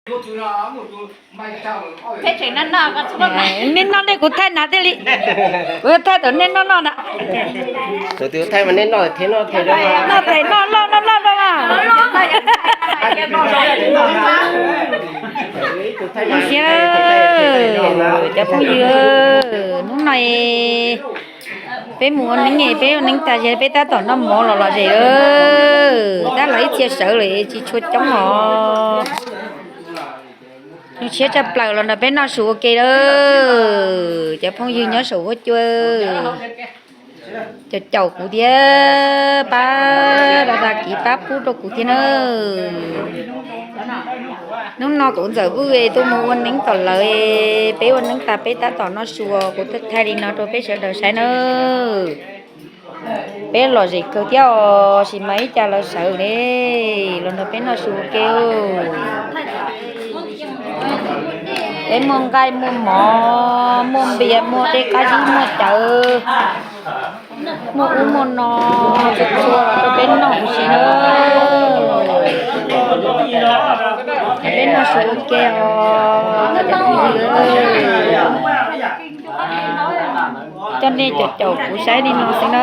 Nej noj nej, kuv thaij na thiaj li, kuv thaij thaum nej noj noj na. Thaij mas nej noj thiab noj thiab, noj thiab noj, loj noj loj rau mas. Zoo siab cov phooj ywg, hnub no peb mus ua neeb, peb ua neeb tas ces peb tab tom noj mov los lom zem. Tab lawv ib txhia sawv lawm tsis tshua coob os. Zoo siab tshaj plaws los nrog peb noj su ua ke lawm. Cov phooj ywg nyob saum huab cua, caum caum kuv thiab, pab da da kiv pab pub rau kuv thiab na. Hnub no kuv Ntxawm Vwj tuaj mus ua neeb tom lawv, peb ua neeb tas peb tab tom noj su, kuv thaij li no rau peb sawv daws saib na. Peb lom zem kawg thiab os, sis mas ib cas lawv sawv li los nrog peb noj su ua ke. Peb muaj nqaij muaj mov, muaj npias, muaj dej qab zib, muaj cawv, muaj ub muaj no, txhua txhua los rau peb noj huv si na. Peb noj su ua ke os. Coj nej caum caum kuv saib li no xwb na.